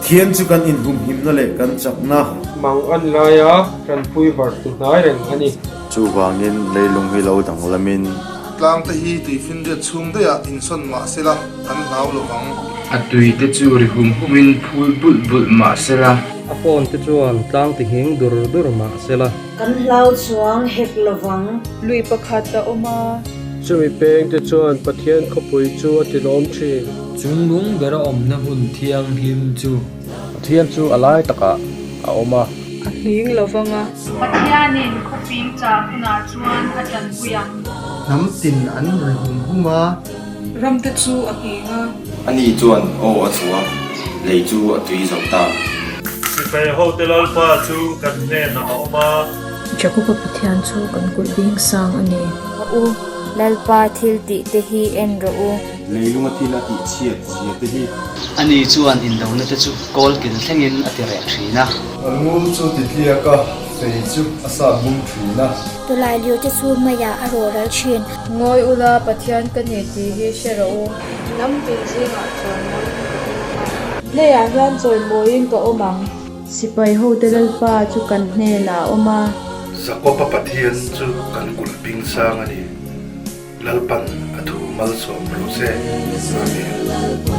Pathian chu kan inhumhimna leh kan chakna. Mang an laia tanpui vartu hnai reng a ni. Chuvangin leilung hi lo danglamin. Tlang te hi tuifinriat chhung daihah insawn mah sela kan hlau lo vang. A tui te chu ri hum humin phul bulh bulh mah sela. A phone te chuan tlang ti nghing dur dur mah sela. Kan hlau chuang hek lo vang. Lui pakhat a awm a. Chumi peng te chuan Pathian khawpui chu a ti lawm thin. Chungnung bera awmna hmun thianghlim chu. Pathian chu a lai takah a awm a. A hling lo vang a. Pathianin khawfing chah hunah chuan a tanpui ang. Hnam tin an ri hum hum a. Ramte chu a nghing a. Ani chuan aw a chhuah a, lei chu a tui zo ta. Sipai hote Lalpa chu kan hnenah a awm a. Jakoba Pathian chu kan kulh bing sang a ni. Ka u, Lalpa thil tih te hi en rawh u. Leilunga thil a tih chhiat zia te hi. Ani chuan indona te chu kawl kil thlengin a ti reh thin a. A ngul chu ti tliak a, fei chu a sat bung thin a. Tawlai liu te chu meiah a rawhral thin. Ngawi ula, Pathian ka ni tih hi hre rawh u. Hnam tin zingah chawimawiin ka awm ang. Leiah hian chawimawiin ka awm ang. Sipai hote Lalpa chu kan hnenah a awm a. Jakoba Pathian chu kan kulh bing sang a ni. Lalpan a thu malsawm rawh se. Amen.